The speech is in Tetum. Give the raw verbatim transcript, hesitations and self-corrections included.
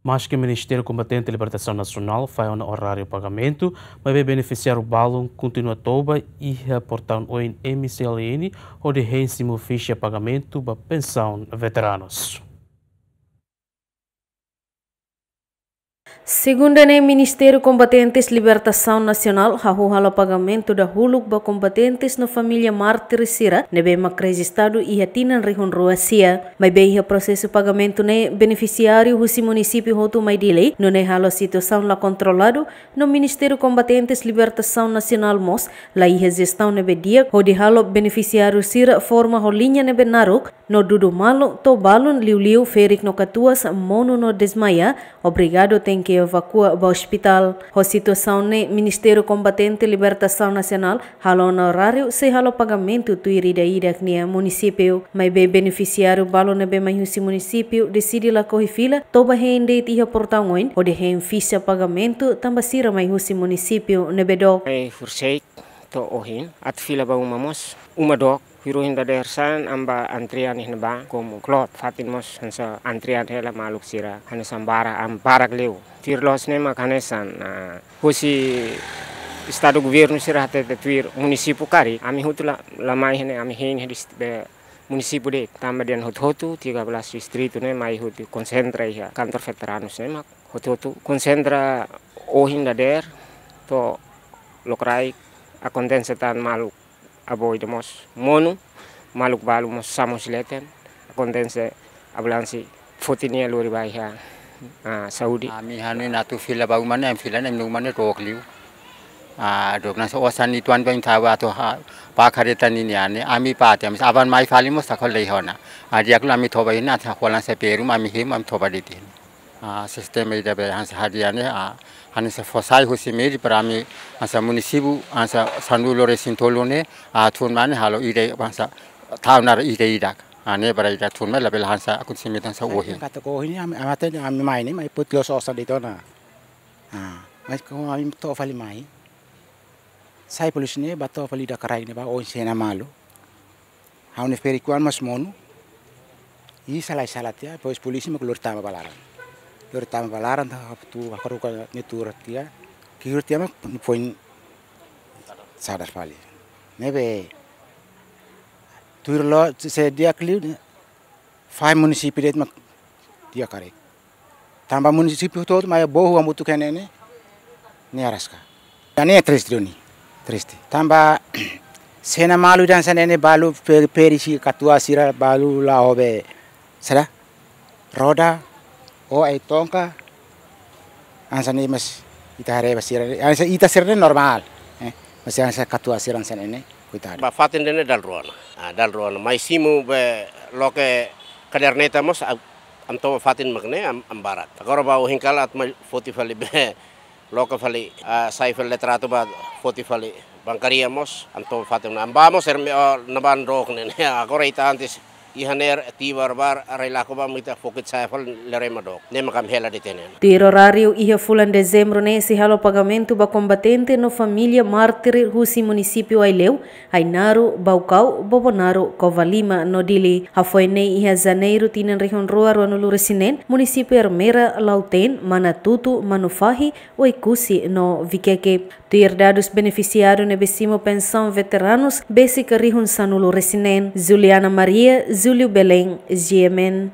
Maske Ministériu Kombatente Libertasaun Nasionál fahe ona oráriu pagamentu, maibé benefisiáriu balun kontinua toba iha portaun oin M C L N hodi hein simu fixa pagamentu ba pensaun veteranus. Segundu ne'e, Ministériu Kombatentes Libertasaun Nasionál hahú halo pagamentu dahuluk ba kombatentes no família mártir sira ne'ebé mak rejistadu iha tinan rihun rua sia. Maibé iha prosesu pagamentu ne'e, benefisiáriu husi munisípiu hotu mai Dili, nune'e halo situasaun la kontroladu, no Ministériu Kombatentes Libertasaun Nasionál mós la iha jestaun ne'ebé di'ak hodi halo benefisiáriu sira forma ho liña ne'ebé naruk, no dudu malu to'o balun, liuliu ferik no katuas monu no desmaia, obrigadu tenke evakua ba ospitál. Ho situasaun ne'e, Ministériu Kombatente Libertasaun Nasionál halo ona oráriu sei halo pagamentu tuir ida-idak nia munisípiu. Maibé benefisiáriu balun ne'ebé mai husi munisípiu deside lakohi fila, toba hein de'it iha portaun oin hodi hein fixa pagamentu, tanba sira mai husi munisípiu ne'ebé dook. Mai horiseik to'o ohin, atu fila ba uma mós, uma dook, tuir ohin dadeer sa'e ami ba antrian iha ne'ebá, komu kloot, fatin mós hanesan antrian hela, maluk sira hanesan barak, ami barak liu. Tuir loos ne'e mak hanesan, ah, husi estadu governu sira hatete tuir munisípiu karik, ami hotu la, la mai iha ne'e, ami hein iha dist-, be, munisípiu de'it, tanba dehan hotu-hotu tiga belas distritu ne'e mai hotu konsentra iha kantor veteranus ne'e mak hotu-hotu konsentra ohin dadeer to'o lokraik akontese tan maluk avó ida mós monu, maluk balu mós sa'e mós leten, akontese ambulánsia foti nia lori ba iha, ah, saúde. Ami hanu atu fila ba uma ne'e, ami fila ne'e, ami uma ne'e dook liu. Ah, dook hanesan osan ituan ba inta ba to ha, ba kareta ninian ne'e, ami parte, ami aban mai fali mós sakola iha ona. Ah, di'ak liu ami toba iha ne'e, atu hola sa peru, ami hemu, ami toba de'it iha ne'e. Ah, sistema ida be hanesan hadi'a ne'e, ah, hanesan fó sai husi MEDI para ami hanesan munisípiu, hanesan sanulu-resin-tolu ne'e, ah, tun mai ne'e halo ida hanesan tau nar ida-idak. Ah, ne'e para ida tun mai labele hanesan akontesimentu hanesan ohin. Katak ohin ami, ami hatene ami mai ne'e, mai put los osan de'it ona. Ah, mas ko ami to'o fali mai. Sai polísia ne'e ba to'o fali ida karai ne'e ba oin sena malu. Ha'u-nia ferik-oan mós monu. I sala-sala tiha, depois polísia mak lori tama ba laran. Lori tama ba laran, atu hakarak nia tuur tiha. Kiur tiha mak nia foin sadar fali. Ne'ebé tuir loos, se di'ak liu ne'e, fahe munisípiu de'it mak di'ak karik. Tanba munisípiu hotu-hotu mai bohu hamutuk iha ne'e ne'e, ne'e araska. Ne'e triste duni, triste. Tanba sena malu ida hanesan ne'e ne'e balu pe-, peri si katuas sira balu la'o be, sira roda, o ai tongka, hanesan ne'e mas ita haree ba sira, hanesan ita sira ne'e normál, eh, mas hanesan katuas sira hanesan ne'e ne'e, koitadu. Ba fatin ida ne'e dala rua ona. Ah, dala rua ona. Mai simu be loke kaderneta mós, ah, ami toba fatin mak ne'e, ami, ami barak. Agora ba ohin kalan atu mai foti fali be, loke fali, ah, sai fali litratu ba foti fali bankaria mós, ami toba fatin ona. Ami ba mós erme, oh, ne'ebá dook ne'e ne'e. Agora ita antes iha ne'e tibar bar, rai laku ba ita fokit sai fali lere ma dook. Ne'e mak ami hela de'it iha ne'e. Tuir oráriu, iha fulan Dezembru ne'e sei halo pagamentu ba kombatente no família mártir husi munisípiu Aileu, Ainaro, Baucau, Bobonaro, Covalima no Dili. Hafoin ne'e iha Janeiru tinan rihun rua ruanulu-resin-neen, munisípiu Ermera, Lautém, Manatuto, Manufahi, Oekusi no Viqueque. Tuir dadus benefisiáriu ne'ebé simu pensaun veteranus, besik rihun sanulu-resin-neen. Juliana Maria, Júlio Belém, G M N.